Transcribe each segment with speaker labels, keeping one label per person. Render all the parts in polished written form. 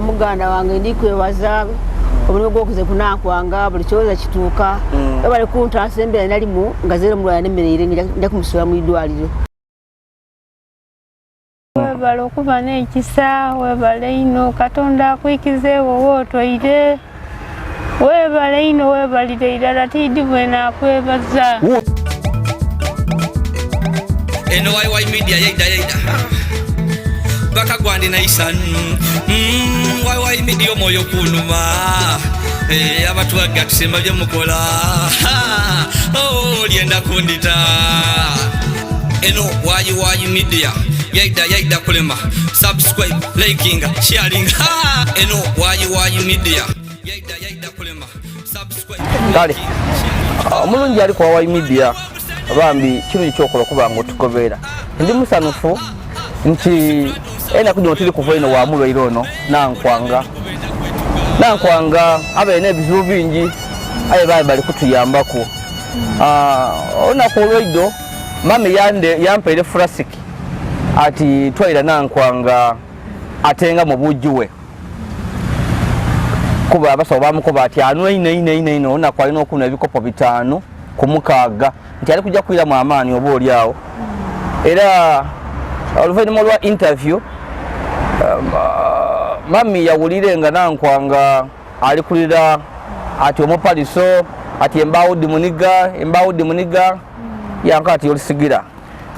Speaker 1: Muganda wange, ndikwebaza omulimu gwokuze kunankwanga buli kyoza kituuka. Bali kuntaasa embeera nalimu nga zero mulwala nemereire nja kumusula mu idwaliro.
Speaker 2: Webale okuba n'ekisa, webale ino. Katonda akwikizeewo wootwaire. Webale ino, webalire irala, tiidi bwenakwebaza.
Speaker 3: Eno YY Media yaida yaida bakagwandi naisa YY Media omwoyo kunuma. Eh, abatwaga tusemba bye mukola. Oh, lyenda kundita. Eno YY Media yaida yaida kulema subscribe, liking, sharing. Ha! Eno YY Media yaida yaida kulema subscribe.
Speaker 4: Kale omulungi ali kwa YY Media, bambi kirungi kyokola okuba nga otugobeera. Ndi musanufu nti enaku gino tuli kuva eno wa mulwaire ono Nankwanga. Nankwanga abaire n'ebizibu bingi, aye bambi bali kutuyambaku. Olunaku olwaido mami yampaire furasiki ati twaira Nankwanga atenga mu buugi we, kuba abasawo bamukoba ati anwa ino ino ino ino, olunaku alina okunwa ebikopo 5 ku 6, nti ali kujja kwiramu amaani oba oli awo. Era oluvannyuma lwa interview, mami yawulire nga Nankwanga ali kulira ati omupaliso, ati embaawo dimuniga, embaawo dimuniga. Yanka ati olisigira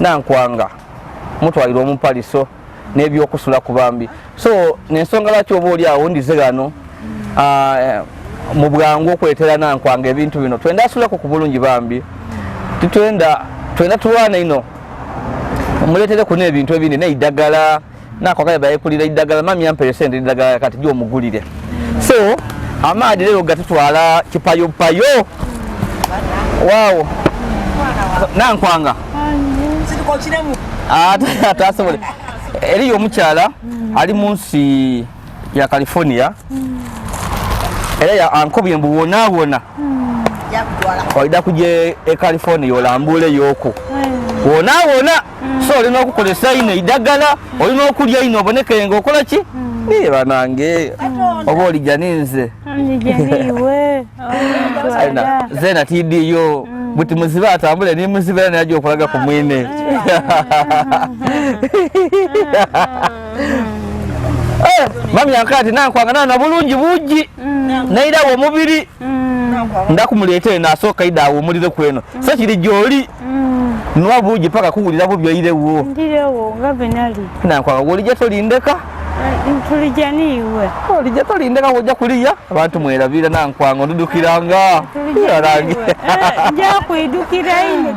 Speaker 4: Nankwanga mutwalire omupaliso n'ebyokusula ku bambi. So nensonga lwaki oba oli awo ndize gano mu bwangu okuleetera Nankwanga ebintu bino. Twenda asuleko ku bulungi bambi, titwenda, twenda tulwana ino muleetere kuno ebintu ebindi neidagala. Nakwagala bayekulira eddagala, mami yampere sente eddagala, kati gyomugulire. So amaadi leero gatutwala kipayopayo. Waawo Nankwanga atasobole eriyo omukyala ali mu nsi ya California, era ankubye mbu wonawona olida kuja e California olambuleyoku wonawona. So olina okukozesa ino eddagala, olina okulya ino oboneke nga okola ki. Niye banange, oba olijja ninze zena tidiyo buti muzibe atambule ni muzibe era naja okulaga ku mwine. Eh, mami ankati Nankwanga nana bulungi bugi nairawo omubiri ndakumuleeta eno asooka ida awumulire kweno, so kiri gyoli nwa bugi paka kuwulira bubi oirewo.
Speaker 2: Ndirewo nga benali.
Speaker 4: Nankwanga wolijja tolindeka.
Speaker 2: Tulijja niiwe.
Speaker 4: Olijja tolindeka, wojja kuliya abantu mwerabira. Nankwanga ondudukiranga.
Speaker 2: Nja kwidukira ino,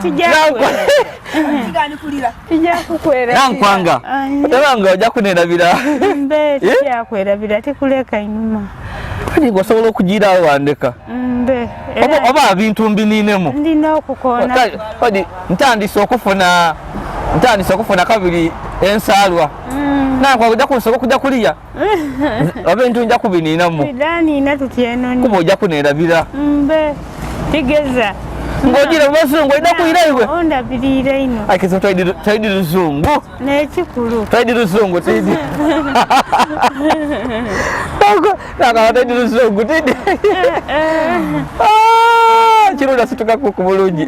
Speaker 2: tijja kukwera.
Speaker 4: Nankwanga otabanga ojja kunerabira.
Speaker 2: Mbe tijja kwerabira, tikuleka inyuma.
Speaker 4: Kati osobola okugirawo wandeka?
Speaker 2: Mbe.
Speaker 4: Oba bintu mbininemu.
Speaker 2: Ndina okukona.
Speaker 4: Kati ntandise okufuna kabiri ensaalwa. Nankwanga ojja kunsobola okujja kuliya oba ebintu nja kubiniinamu.
Speaker 2: Bidaniina tutyenoni.
Speaker 4: Kuba ojja kuneerabira.
Speaker 2: Mbe tigeza.
Speaker 4: Ng'ogira mu bazungu olina kuyira iwe.
Speaker 2: Ondabiriire ino.
Speaker 4: Akizo twaidi luzungu.
Speaker 2: N'ekikulu.
Speaker 4: Twaidi luzungu tidi. Nakaba twaidi luzungu tidi. Kirunda situka ku bulungi.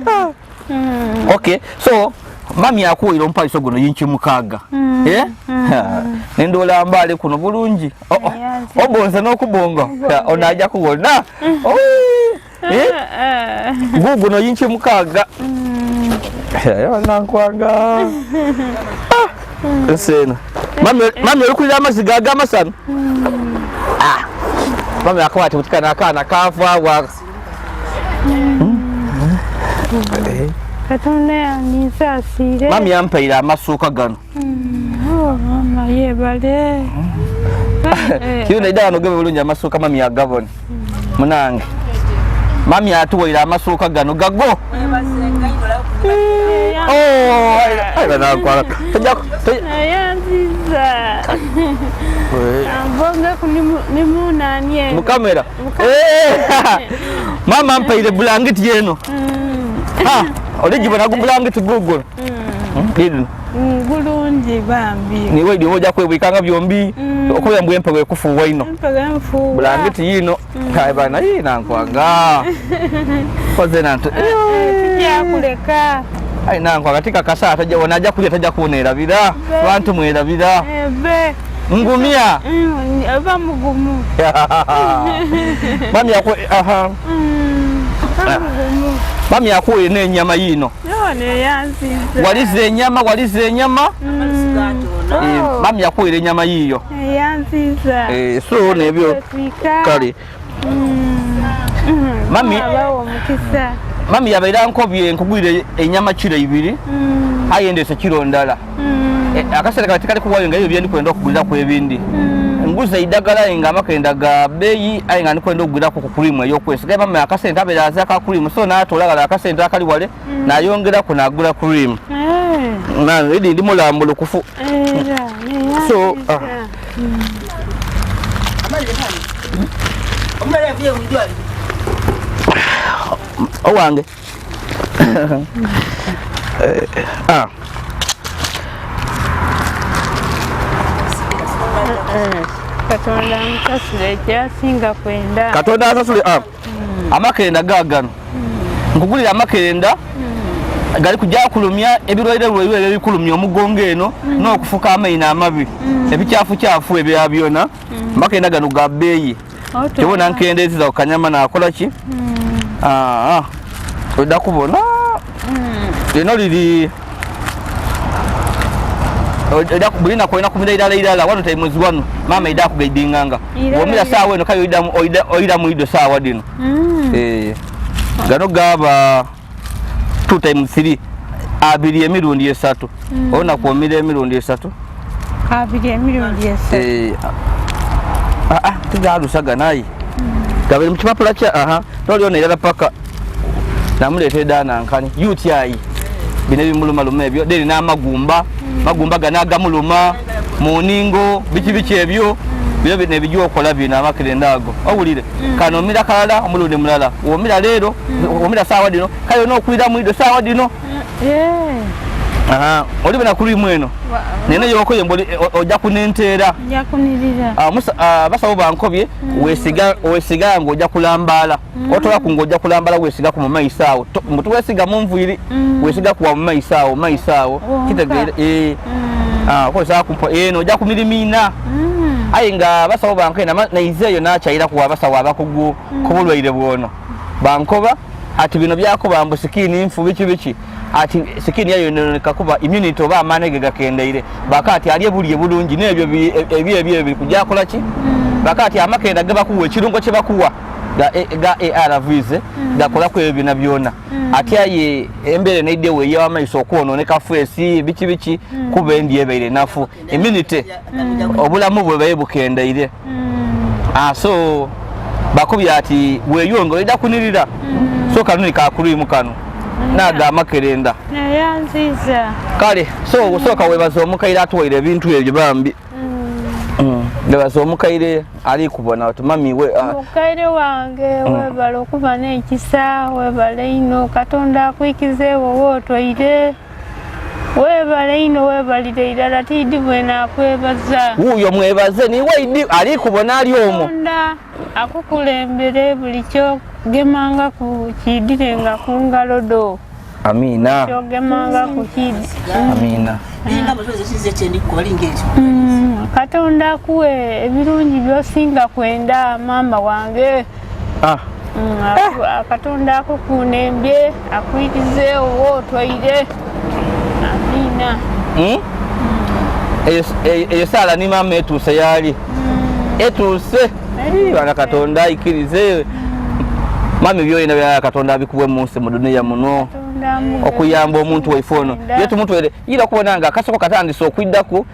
Speaker 4: Okay, so mami akuwira omupaliso guno yinki 6. Eh? Nendoola mbaale kuno bulungi. Obonze n'okubonga ono ajja kuwona. Eh? Guguno yinki 6. Nankwanga ensi eno. Mami olikulira amazzi gagamasano. Mami akawa ati butikana akaana kanfaawa.
Speaker 2: Katonda yandisaasiire.
Speaker 4: Mami yampaire amasuuka gano.
Speaker 2: Oh, mama yebale.
Speaker 4: Kiro naida wano gebe bulungi amasuuka mami agabone. Munange mami atuwaire amasuuka gano gago. Oh,
Speaker 2: Nayanziza ambonge nimunanie.
Speaker 4: Mukamera. Mama mpaire bulangiti yeno. Oligibona gu bulangiti guguno. Lino.
Speaker 2: Gulungi bambi.
Speaker 4: Niwe ndi oja kwebwikanga byombi okubeera mbu empewo ekufuuwa ino.
Speaker 2: Empewo enfuuwa.
Speaker 4: Bulangiti yiino. Kaye bana yii nankwanga. Koze nantu.
Speaker 2: Tujja kuleka.
Speaker 4: Ai nankwanga tikakasa atajja wona ajja kulya tajja kuneerabira. Bantu mwerabira.
Speaker 2: Ebe.
Speaker 4: Ngumya.
Speaker 2: Oba mugumu.
Speaker 4: Mami yaku aha.
Speaker 2: Oba mugumu.
Speaker 4: Mami yakuwa n'ennyama yiino.
Speaker 2: None yanziza.
Speaker 4: Walize ennyama, walize ennyama.
Speaker 2: Oh.
Speaker 4: Mami yakuwera ennyama yiiyo.
Speaker 2: Yanziza.
Speaker 4: So nebyo
Speaker 2: Twika.
Speaker 4: kale. Mami
Speaker 2: Abawo omukisa.
Speaker 4: Mami yabeera nkobye nkugwire ennyama kiro 2 aye ndese kiro ndala. Akaseera kati kali kuwayo nga ebyo byendikwenda okuguliraku ebindi. Nguze eddagala nga amakenda ga bbeeyi aye nga ndikwenda okuguliraku ku kurimu ey'okwesiga. Mami akasente abeera aze aka kurimu so n'atoolagala akasente akali wale n'ayongeraku n'agula kurimu. Edi ndi mulambulukufu.
Speaker 2: Era
Speaker 4: So, owange.
Speaker 2: Katonda amusasule ekyasinga kwenda.
Speaker 4: Katonda asasule amakenda gaagano. Nkugulira amakenda gali kujja kulumya ebirwaire lweyo ebikulumya omugongo eno n'okufuka amaino amabi ebikyafu ebya byona. Amakenda gano ga bbeeyi. Tebona nkendeeza ku kanyama nakola ki? Ojja kubona. Lino liri bulina kwena kumira irala irala wano taimwezi wano mama ida kugaidinganga womira sawa eno kayo oida muido sawa dino. Gano gaba 2 times 3 abiri emirundi esatu. Ona kuomira emirundi esatu.
Speaker 2: Abiri emirundi esatu.
Speaker 4: Tigalusaga naye. Gabiri mu kipapula kya noliona irala paka namuleetera dana nkani UTI bino ebimulumaluma ebyo deri n'amagumba magumba gano agamuluma mu nningo biki biki ebyo byo bino ebijja okola bino amakerenda ago owulire kano omira kalala omulundi mulala womira leero omira saawa dino kale olina muido saawa dino. Oli bena kurimu eno nene yokoye mboli ojja kunenteera abasawo bankobye wesiga ng'ojja kulambaala otola ku ng'ojja kulambala wesiga ku mumaiso awo mutuwesiga mu nviiri wesiga kuwa mumaiso awo maiso awo kitegeere okozesa kumpo eno ojja ku mirimu ina aye nga abasawo bankobye naizeeyo nakyayira kuwa abasawo abakugu ku bulwaire bwono bankoba ati bino byakuba mbu sikiini nfu biki biki ati sikiini yayo yononeka kuba immunity oba amaani ge gakendeire baka ati alye bulye bulungi n'ebyo ebyo ebyo biri kujja kola ki baka ati amakenda ge bakuwa ekirungo kye bakuwa ga ARVs gakola ku ebyo byonna byonna ati aye embeera neiddewo ey'amaiso okwononeka feesi biki biki kuba endi ebeire nafu immunity obulamu bwe baye bukendeire. So bakubye ati weeyonge oyida kunirira so kano ni kakurimu kano naga amakerenda
Speaker 2: Neyanziza.
Speaker 4: Kale so osooka weebaza omukaire atuwaire ebintu ebyo bambi. Weebaza omukaire ali kubona ati mami we
Speaker 2: Omukaire wange webale okuba n'ekisa webale ino Katonda akwikizeewo wootwaire webale ino webalire irala tiidi bwena akwebaza.
Speaker 4: Wuuyo mwebaze niwe idi ali kubona ali omwo.
Speaker 2: Katonda akukulembere buli kyogemanga ku kiidirenga ku ngalo do.
Speaker 4: Amina.
Speaker 2: Kyogemanga ku kiidi.
Speaker 4: Amina.
Speaker 2: Katonda akuwe ebirungi by'osinga kwenda maama wange. Katonda akukunembye akuyirizeewo wootwaire. Amina.
Speaker 4: Eyo saala ni maama etuuse yaali etuuse bana Katonda aikirize mami byoyina bya Katonda abikuwe mu nsi mu duniya muno okuyamba omuntu waife ono ye tumutwere yira okubona nga akasoko katandise okwiddaku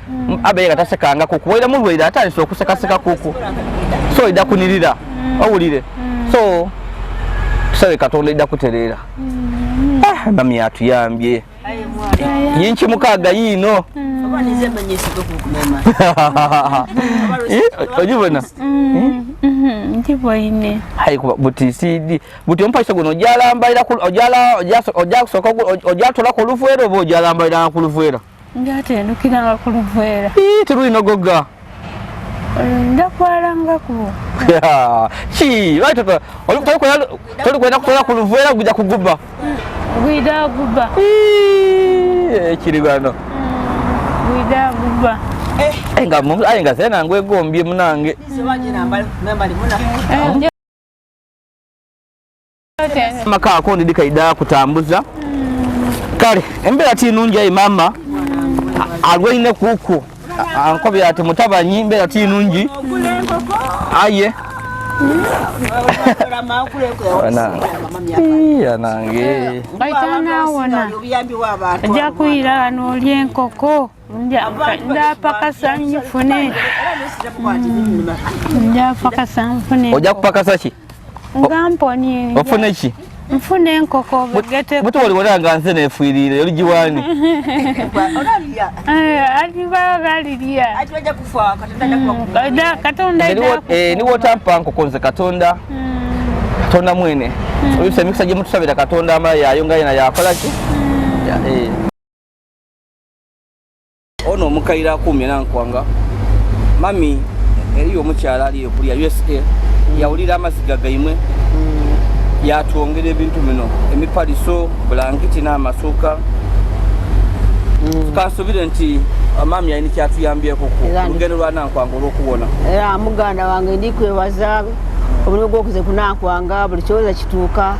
Speaker 4: abeere katasekangako kuwaira mulwaire atandise okusekaseka kuku so idda kunirira owulire so tusabe Katonda idda kutereera. Mami atuyambye yinki mukaaga yiino ogibona
Speaker 2: Nkiboine.
Speaker 4: Hayi kuba buti sidi buti ompaiso guno ojalambalira ojakusooka ojatolako oluveera oba ojalambalira ku luveera?
Speaker 2: Njatendukiranga ku luveera.
Speaker 4: Terulinogoga.
Speaker 2: Ndakwalangako.
Speaker 4: Ki lwaki tolikwenda kutola ku luveera guja kuguba?
Speaker 2: Gwida guba.
Speaker 4: Ekiri wano.
Speaker 2: Gwida guba.
Speaker 4: Nga aye nga zena ngwegombye munange. Maka ako ndidika ida kutambuza. Kale embeera tinungi ayi mama alwaine kuku ankobya ati mutabanyi embeera tinungi aye anange
Speaker 2: Baitanawona ajja kuyira wano olya enkoko ndapakasa nfune ndapakasa nfune.
Speaker 4: Ojja kupakasa ki?
Speaker 2: Nga mponye.
Speaker 4: Ofune ki?
Speaker 2: Nfune enkoko begete.
Speaker 4: Buto wali wala nga nze nefuirire oli jiwani.
Speaker 2: Aliba galirya. Katonda
Speaker 4: ni wotampa nkoko nze Katonda. Katonda mwene. Oyuse emikisa gye mutusabira Katonda amala yayo nga yena yakola ki? Ono omukaira akumye nankwanga. Mami eriyo omukyala aliyo kulya USA yawulira amaziga gaimwe. Yatwongera ebintu bino emipaliso, bulangiti n'amasuuka. Kansubire nti mami alina kyatuyambyeko ku lugendo lwa Nankwanga olw'okuwona.
Speaker 1: Era muganda wange ndikwebaza omulimu gw'okuze ku Nankwanga buli kyoza kituuka.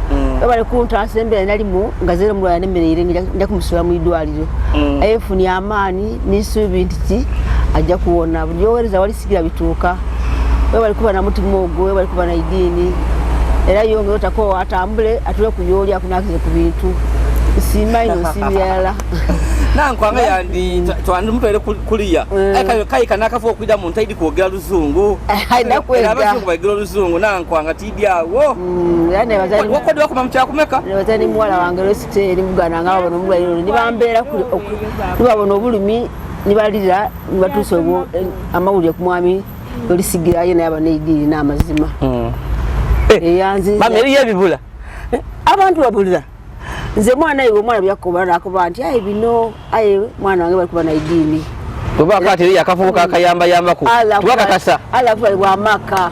Speaker 1: Bali kuntaasa embeera nalimu nga zero omulwala nemmereire nja kumusuula mu ddwaliro. Aye nfunye amaanyi n'essuubi nti ki ajja kuwona. Buli gy'oweereza wali sigira bituuka. Webali kuba na mutima ogwo, webali kuba na idiini. Era yongera otakoowa atambule atule ku by'oli akunakize ku bintu. Nsiima ino nsiimira yala.
Speaker 4: Nankwanga yandi twandimutwaire kuliya. Aye kayi kanakafa okwida mu ntaidi kwogera luzungu.
Speaker 1: Era
Speaker 4: abazungu bayigira oluzungu Nankwanga tidi awo. Wakodi wakoma mu kyakumeka?
Speaker 1: Nebaza ne muwala wange Rosite eri muganda nga babona omulwaire nibambeera nibabona obulumi nibalira nibatuusa amawulire ku mwami olisigira ye naye aba n'eidiini n'amazima.
Speaker 4: Mami eriyo ebibula?
Speaker 1: Abantu babulira. Nze mwana iwe omwana byakuba nakuba nti aye bino aye mwana wange bali kuba na idiini.
Speaker 4: Bw'oba akwata eriyo akavubuka akayambayambaku tubakakasa.
Speaker 1: Allah kuba wa maka.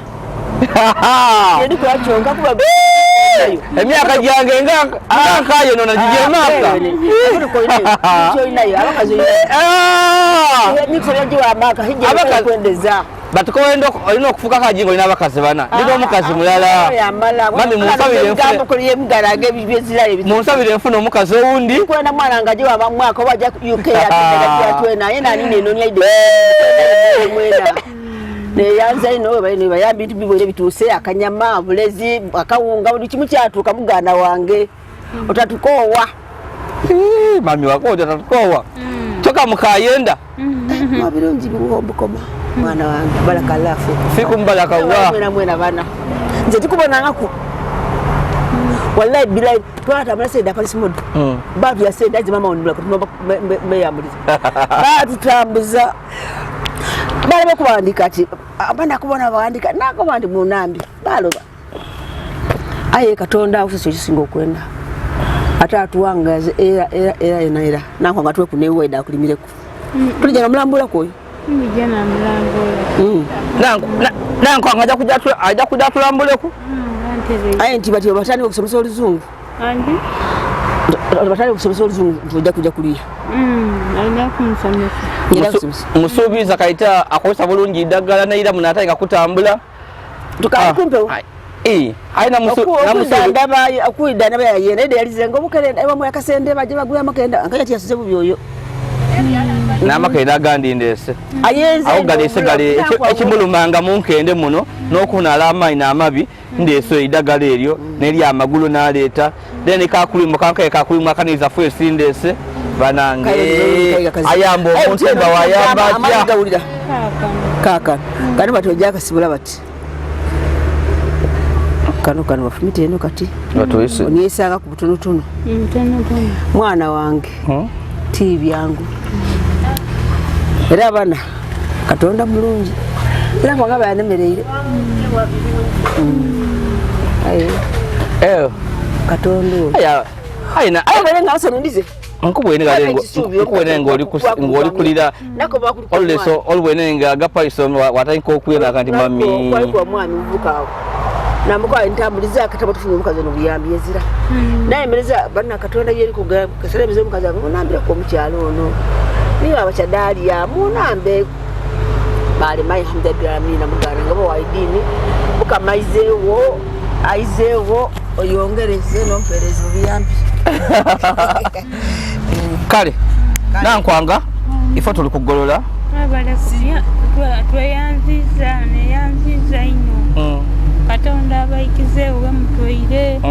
Speaker 1: Ndikuba kyonka kuba
Speaker 4: emyaka gyange nga nkayonona gigye maka. Batukoenda olina okufuka akajingo olina abakazi bana. Ndina omukazi mulala. Mami munsabire nfune omukazi owundi.
Speaker 1: Kwenda mwana nga gye waba mwaka oba ajja UK atwena ye nani nenonya ide mwena. Neyanza ino bali bayamba bintu bibwere bituuse akanyama bulezi akawunga buli kimu kyatuuka muganda wange. Otatukoowa.
Speaker 4: Mami wako otatukoowa. Toka mukayenda.
Speaker 1: Mabirungi biwombo mwana wange barakallahu
Speaker 4: fikum barakallah.
Speaker 1: Mwena mwena bana. Nze tikubonangako. Wallahi bilahi twatambula senda Paris mode. Batu ya senda mama onibula kutumba mbeyamuliza. Batutambuza. Bale kuwandika ati abana kubona bawandika nako bandi munambi baloba. Aye Katonda akusiso kisinga okwenda. Ate atuwangaze era era era era era nankwanga tuwe kunewe kulimireko. Tulija namulambula koyo.
Speaker 2: Nija namulambula.
Speaker 4: Nankwanga ajja kujja tulambuleku.
Speaker 1: Aye nti bati batandika okusomesa oluzungu.
Speaker 2: Andi?
Speaker 1: Batandika okusomesa oluzungu ojja kujja kuliya.
Speaker 2: Alina kumusomesa.
Speaker 4: Musuubiza kaita akozesa bulungi eddagala naira munatandika kutambula.
Speaker 1: Tukakumpewo.
Speaker 4: Aye
Speaker 1: okuida ndaba yayenda ede yalizenga obukerenda ewamu yakasende baje bagula amakenda ankaja tiyasuze bubi oyo.
Speaker 4: N'amakenda agandi ndeese. Awo galeese gale ekimulumanga mu nkende muno n'okunaala amaanyi n'amabi ndeese eddagala eryo n'eryamagulu n'aleeta then kakulimu kankaye kakulimu akaniza fwesi ndeese banange ayamba omuntu nga wayamba atya.
Speaker 1: Kaakano kano bati ojja akasibula bati kano kano bafumite eno kati onyesanga ku butonotono mwana wange ti byangu era abana Katonda mulungi era kwanga bayanemereire. Katonda oyo.
Speaker 4: Ayina
Speaker 1: aye nga asonondize.
Speaker 4: Nkubwene ng'oli kulira oluleso olubwene nga gapaiso watandika okwera nti mami
Speaker 1: kwaliko omwami muvuka awo namukola ntambuliza akatabo tufunye omukazi ono buyambi ezira nayemereza banna Katonda yeri kugaseremiza omukazi ago munambireko omukyalo ono niyo abakyadaliya munambe balemayi alhamdulillahi mugana nga bawa idini mukama aizeewo aizeewo oyongereze nompereza obuyambi.
Speaker 4: Kale nankwanga ife tuli kugolola
Speaker 2: tweyanziza neyanziza ino Katonda abaikizeewo bamutwaire.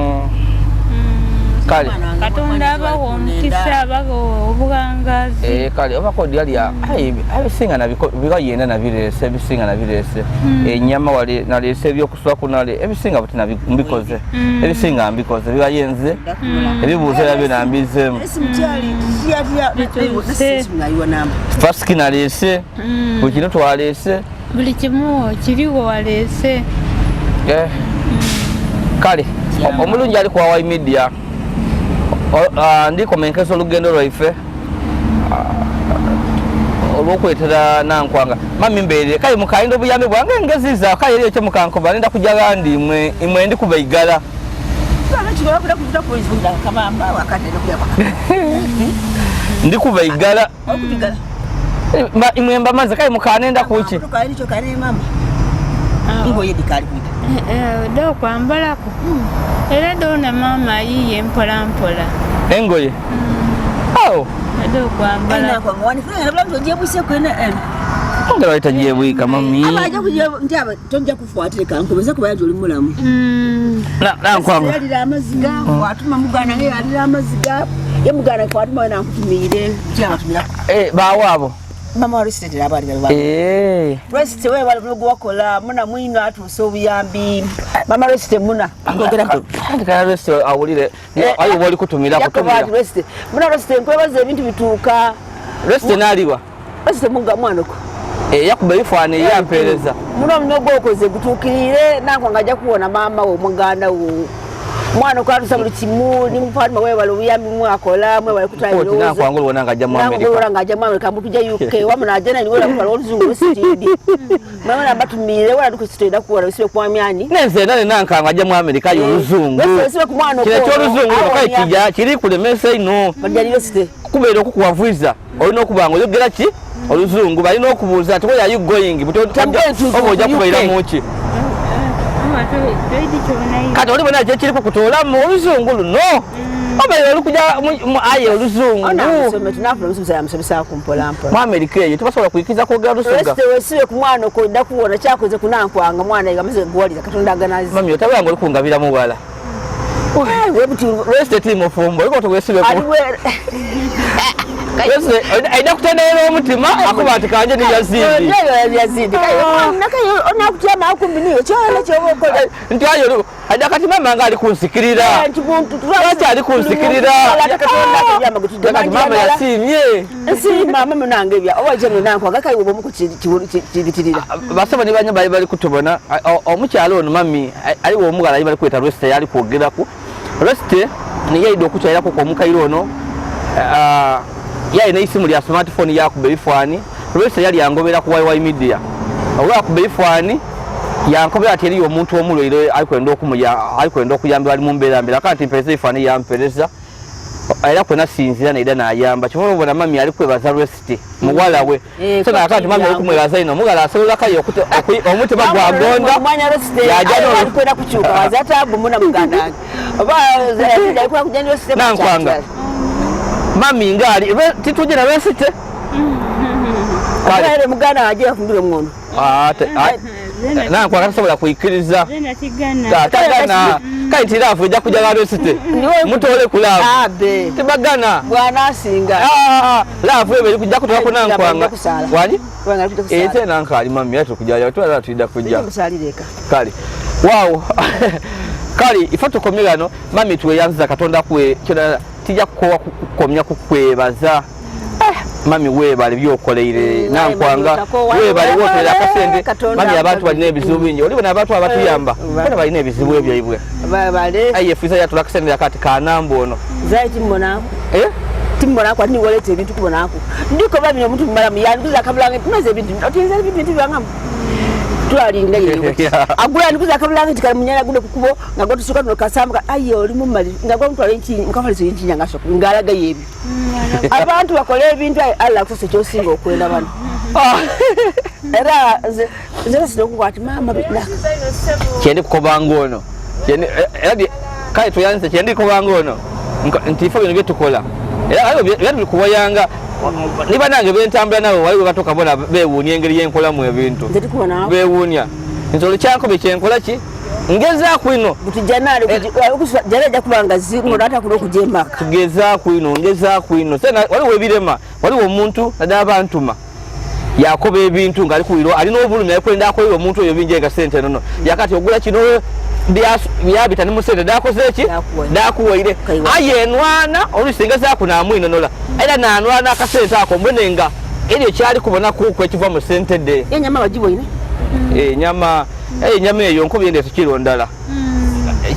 Speaker 4: Kale
Speaker 2: Katonda abawa omukisa abawa obuwangazi.
Speaker 4: Kale oba kodi yali ebisinga nabiko yena nabirese ebisinga nabirese enyama wali nalese ebyokusula kunale ebisinga buti nabikoze ebisinga mbikoze bibayenze ebibuuzo nabyo nambizemu fasiki nalese buli kino twalese
Speaker 2: buli kimu kiriwo walese.
Speaker 4: Kale omulungi ali kwa Wai Media ndikomenkesa olugendo lwaife olwokwetera nankwanga mami mbeere kale mukayinda obuyambi bwange ngeziza kale eri ekyo mukankuba nenda kujja gandi imwe ndi kubaigala ndi kubaigala imwe mbamaze kale mukanenda kuki
Speaker 2: do kwambalako era dona mama ayiye mpola mpola
Speaker 4: engoye awo
Speaker 2: do kwambala
Speaker 4: ongera bayita jebwika mami
Speaker 1: tojja kufuatireka nkubeza kuba yaje oli mulamu
Speaker 4: nankwanga
Speaker 1: yalira amaziga watuma mugana naye yalira amaziga ye mugana kwatuma nankutumiire kyabatumira
Speaker 4: bawaabo
Speaker 1: mama wa Resite abali bali Resite wewe bali gwakola muna mwino atuuse obuyambi mama Resite muna ngogera
Speaker 4: andika Resite awulire ayo bali kutumira kutumira
Speaker 1: Resite muna Resite nkwebaza ebintu bituuka
Speaker 4: Resite naliwa
Speaker 1: Resite munga mwanoko
Speaker 4: yakuba ebifaananyi yampeereza
Speaker 1: muno muno gwokoze gutuukirire nankwanga ajja kuwona maama we omuganda wo mwana okwatusa buli kimu ni mufaanima webale obuyambi mwakola mwebale
Speaker 4: kutayirowooza olwona ng'ajja mu Amerika
Speaker 1: olwona ng'ajja mu Amerika mutujja UK wamu najja nani wala kutwala oluzungu lusitindi mama nambatumiire wala tukusitenda kuwona bisibe kwamyani
Speaker 4: nenze nane nankanga ajja mu Amerika yo oluzungu
Speaker 1: bisibe ku mwana
Speaker 4: kino ekyoluzungu kale kijja kiri kulemesa ino
Speaker 1: bajja
Speaker 4: kubeera okukuwa visa olina okuba nga oyogera ki oluzungu balina okubuuza nti where are you going oba ojja kubeera muki kati oli bona kyekiri kukutoolamu oluzungu luno oba olukuja aye oluzungu mu Amerika eyo tebasobola kuyikiriza kwogera lusuga
Speaker 1: wesibe ku mwana okodda kuwona kyakoze kunankwanga mwana amaze guwalira Katonda aganazi
Speaker 4: mami otabanga oli kungabira muwala Resite tiri mufumbo oliko tewesibe aida kutenderera omutima akuba nti kanje ni Yazidi nti ayo aida kati mama nga ali kunsikirira lwaki ali kunsikirira kati mama yasiimye basebo ne banya bali bali kutubona omukyalo ono mami aliwo omugala ali bali kweta Resite yali kwogeraku Resite niyaida okukyalirako omukaire ono yalina isimu lya smartphone yakuba ebifaani Resite yali yangobera ku YY Media olwakuba ebifaani yankobera ati eriyo omuntu omulwaire alikwenda okuyambibwa ali mu mbeera mbeera kandi nti mpereza ebifaani yampereza era kwena sinzira naida nayamba kivola obona mami ali kwebaza Resite muwala we so nakati mami ali kumwebaza ino mugala asobola kayo omutima gwagonda
Speaker 1: yajja kukyuka wazata muna muganda oba
Speaker 4: nankwanga mami ngali tituje na Resite
Speaker 1: kale muganda aje afumbire mwono
Speaker 4: nankwanga tasobola kuyikiriza tagana kale nti laavu ejja kujja ga Resite mutole ku laavu tebagana
Speaker 1: bwana asinga
Speaker 4: laavu ebe kujja kutolako nankwanga wani ete nankaali mami era tukujja twala tuyida kujja kale waawo kale ife tukomye gano mami tweyanziza Katonda kuwe tijja kukowa kukomya kukwebaza mami webale byokoleire nankwanga webale wotera akasente mami abantu balina ebizibu bingi olibona abantu abatuyamba bona balina ebizibu ebyaibwe aye fuisa yatula akasente akati kanamba ono
Speaker 1: zaiti mbona Timubonaku ati niwoleta ebintu kubonaku. Ndiko bino omuntu mumalamu yanguza akabulangiti maze ebintu otinza ebintu byangamu. Twalinga yeyo. Agula ndikuza akabulangiti kali munyanya gude kukubo nga gotusuka tuno kasamba aye oli mumali nga gomutwala enkinyi mukafaliso yenkinya ngasoko ngalaga yebyo. Abantu bakole ebintu Allah akusase kyosinga okwenda bano. Era nze nze sinokukwata mama bitnaka.
Speaker 4: Kyendi kukobanga ono. Era kale tuyanze kyendi kukobanga ono nti ifo bino byetukola. Era ayo bye tukuwayanga ni banange bentambula nabo waliwo batuuka bona beewuunya engeri yenkolamu ebintu. Beewuunya. Nze olukyankobe kyenkola ki ngezaaku ino tugezaaku ino ngezaaku ino waliwo ebirema waliwo omuntu naddala bantuma yakoba ebintu nga alikuwiro alina obulumi alikwenda akolera omuntu oyo bingi nga sente nono yakati ogula kino byabita ni musente dakoze ki dakuwaire aye enwana olusi ngezaaku namwinonola era nanwana akasente ako mbone nga eryo kyali kubona kuku ekiva mu sente de
Speaker 1: enyama bagiboine
Speaker 4: enyama enyama eyo nkubye ndeeto kiro ndala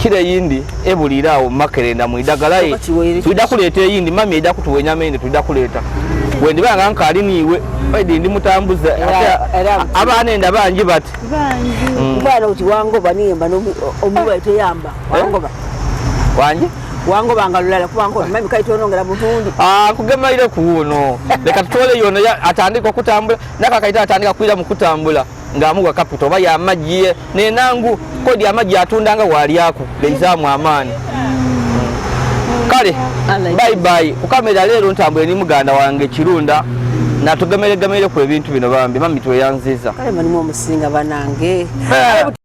Speaker 4: kiro eyindi ebuliira awo mumakerenda mwidagala twida kuleeta eyindi mami eida kutuwa enyama eyindi twida kuleeta wendiba nga nkaali niiwe edi ndi mutambuza abaana enda bangi bati
Speaker 1: mwana uti wangoba niyemba omuba teyamba wangoba
Speaker 4: wangi
Speaker 1: wangoba nga lulala kubanga mami kaitonongera butundi
Speaker 4: nkugemaire kuwuno leka tutwole yono atandika okutambula nakakaita atandika kwira mu kutambula ng'amuwa capital oba yamaggi nenangu kodi amaggi atunda nga walyako leizaamu amaani. Kale bye bye kukamera leero ntambule ni muganda wange Kirunda natugemeregemere ku ebintu bino bambi mami tweyanziza.
Speaker 1: Kale mulimu omusinga banange.